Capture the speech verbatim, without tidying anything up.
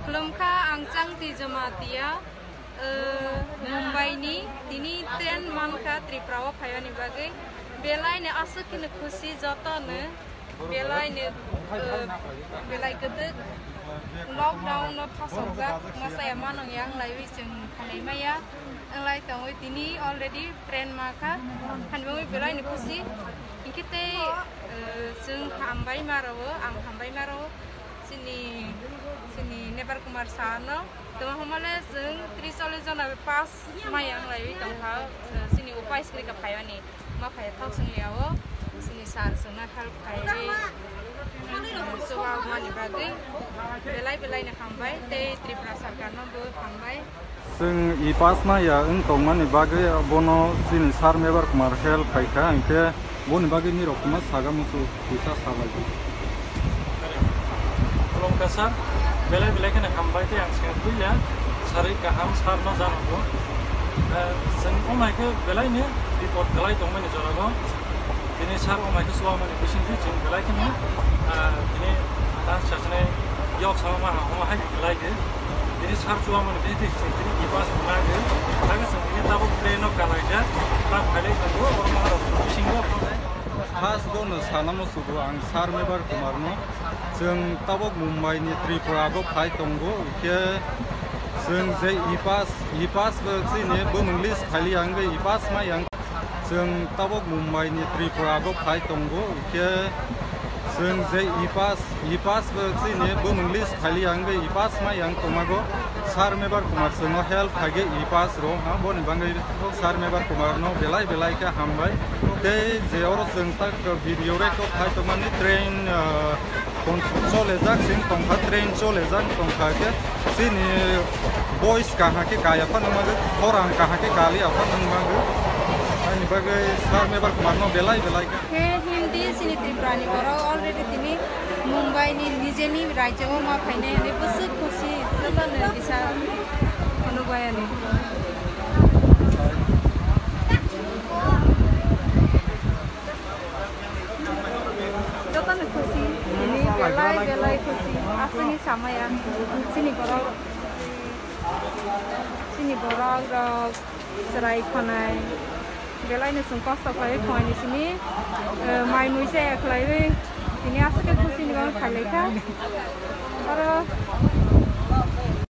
Khulumkha, ang Changti Jamatia, eh, Mumbai ni. Tini train mankha Tripura o phaiyani bagwi. Belai ni aswk kheno khusi joto no. Belai ni, eh, belai kwdwk lockdown no phasokjak, masa ya manung yang laiwi chwng phailai maya. Wng lai tongwi tini already train mankha. Hani bagwi belai ni khusi. Hinkhe tei, eh, chwng hambai maro, ang hambai maro. Chini, chini Nebar Kumar sir no. Tongma hwnmale chwng tris chollish jona pass maya wng laiwi tongkha. Eh, chini upai swrwikha phaiyani. Ma phai thok song liya o, sini sir songna help khai ri, chuba mani bagwi belai belai no hambai, tei Tripura sarkar no bo hambai. Chwng e-pass ma ya wng tongmani bagwi bono chini sir Mebar Kumar help khai kha, hinkhe boni bagwi nirok kwma saga muchuk. Kisa salai di. Khulumkha sir, belai belai kheno hambai tei ang sengwi ya, sarwi kaham sir no jano bo. Eh, chwng omai khe belai ni report kwlai tongmani jora bo. Tini sir omai khe chuwamani bising twi chwng belai kheno, eh, tini ta sachane yok sama ma hama hai kwlai khe. Tini sir chuwamani bising twi chwng tini e-pass ma khe. Kha khe chwng tini tabuk train no kalai khe ta phailai tongo, oro ma rok bising bo. First o no sana musugo ang Sir Mebar Kumar no. Chwng tabok Mumbai ni Tripura o phai tongo, hwnkhe chwng je e-pass, e-pass bo chini bumung list thali ang e-pass ma yang. Chwng tabok Mumbai ni Tripura o phai tongo, hwnkhe chwng je e-pass, e-pass bo chini bumung list thali ang e-pass ma yang tongmago. Sir Mebar Kumar chwngno help khaigwi e-pass rw ha, boni bagwi Sir Mebar Kumar no belai belai khe hambai. Tei je oro chwng tak video record khai tongmani train, ah, kon-, cholejak sing tongkha, train cholejak tongkha khe chini voice kaham khe kaya phano nangmagwi, khorang kaham khe kaliya phano nangmagwi. Ani bagwi Sir Mebar Kumar no belai belai khe. Khe Hindi chini Tripura ni borok already tini Mumbai ni nijeni rajyo o ma phainai hwnwi bwswk khusi jotono kisa phunukbai ani. Jotono khusi, tini belai belai khusi, aswkni samaya chini borok, chini borok rok. Chwrai khwnai. Belai no chwng kosto khlaiwi khwnai ni simi, eh, mai mui chaya khlaiwi. Tini aswk khe khusi ni bagwi khailai kha. Oro